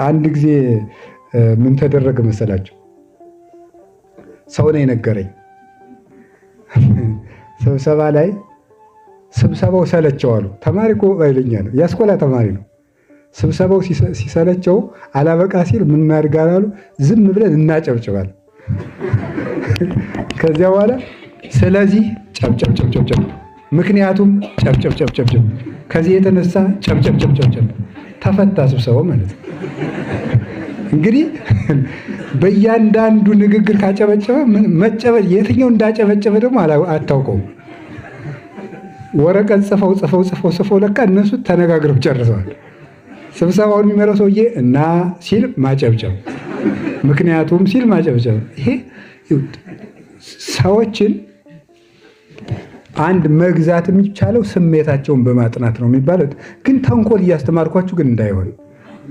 አንድ ጊዜ ምን ተደረገ መሰላችሁ? ሰው ነው የነገረኝ። ስብሰባ ላይ ስብሰባው ሰለቸው አሉ። ተማሪ እኮ ኃይለኛ ነው፣ የአስኮላ ተማሪ ነው። ስብሰባው ሲሰለቸው አላበቃ ሲል ምን እናድርጋለን አሉ። ዝም ብለን እናጨብጭባል። ከዚያ በኋላ ስለዚህ ጨብጨብጨብጨብ፣ ምክንያቱም ጨብጨብጨብጨብ፣ ከዚህ የተነሳ ጨብጨብጨብጨብ፣ ተፈታ ስብሰባው ማለት ነው። እንግዲህ በእያንዳንዱ ንግግር ካጨበጨበ መጨበ የትኛው እንዳጨበጨበ ደግሞ አታውቀውም። ወረቀት ጽፈው ጽፈው ጽፈው ጽፈው ለካ እነሱ ተነጋግረው ጨርሰዋል። ስብሰባውን የሚመራው ሰውዬ እና ሲል ማጨብጨብ፣ ምክንያቱም ሲል ማጨብጨብ። ይሄ ሰዎችን አንድ መግዛት የሚቻለው ስሜታቸውን በማጥናት ነው የሚባለው። ግን ተንኮል እያስተማርኳችሁ ግን እንዳይሆን፣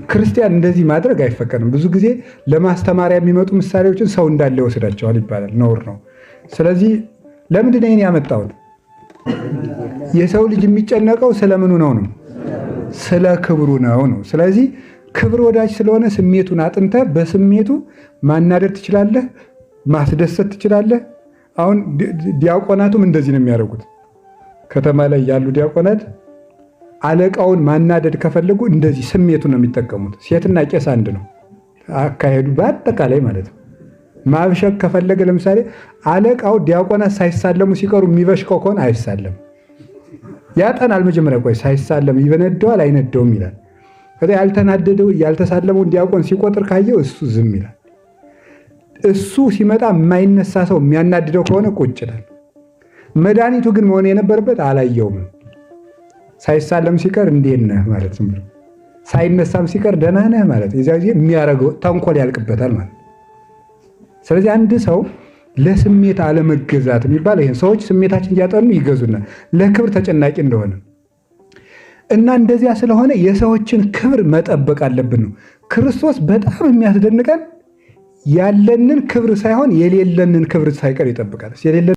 ክርስቲያን እንደዚህ ማድረግ አይፈቀድም። ብዙ ጊዜ ለማስተማሪያ የሚመጡ ምሳሌዎችን ሰው እንዳለ ይወስዳቸዋል ይባላል፣ ነውር ነው። ስለዚህ ለምንድን ነው ይሄን ያመጣሁት? የሰው ልጅ የሚጨነቀው ስለምኑ ነው ነው? ስለ ክብሩ ነው ነው። ስለዚህ ክብር ወዳጅ ስለሆነ ስሜቱን አጥንተ በስሜቱ ማናደድ ትችላለህ፣ ማስደሰት ትችላለህ። አሁን ዲያቆናቱም እንደዚህ ነው የሚያደርጉት። ከተማ ላይ ያሉ ዲያቆናት አለቃውን ማናደድ ከፈለጉ እንደዚህ ስሜቱን ነው የሚጠቀሙት። ሴትና ቄስ አንድ ነው አካሄዱ በአጠቃላይ ማለት ነው። ማብሸቅ ከፈለገ ለምሳሌ አለቃው ዲያቆናት ሳይሳለሙ ሲቀሩ የሚበሽቀው ከሆነ አይሳለም። ያጠናል። መጀመሪያ ቆይ ሳይሳለም ይበነደዋል አይነደውም ይላል። ከዚያ ያልተናደደው ያልተሳለመውን ዲያቆን ሲቆጥር ካየው እሱ ዝም ይላል። እሱ ሲመጣ የማይነሳ ሰው የሚያናድደው ከሆነ ቁጭ ይላል። መድኃኒቱ ግን መሆን የነበረበት አላየውም። ሳይሳለም ሲቀር እንዴት ነህ ማለት ዝም ብሎ፣ ሳይነሳም ሲቀር ደህና ነህ ማለት፣ የዚያ ጊዜ የሚያደርገው ተንኮል ያልቅበታል ማለት። ስለዚህ አንድ ሰው ለስሜት አለመገዛት የሚባለው ይሄን ሰዎች ስሜታችን እያጠኑ ይገዙናል። ለክብር ተጨናቂ እንደሆነ እና እንደዚያ ስለሆነ የሰዎችን ክብር መጠበቅ አለብን ነው። ክርስቶስ በጣም የሚያስደንቀን ያለንን ክብር ሳይሆን የሌለንን ክብር ሳይቀር ይጠብቃል። የሌለን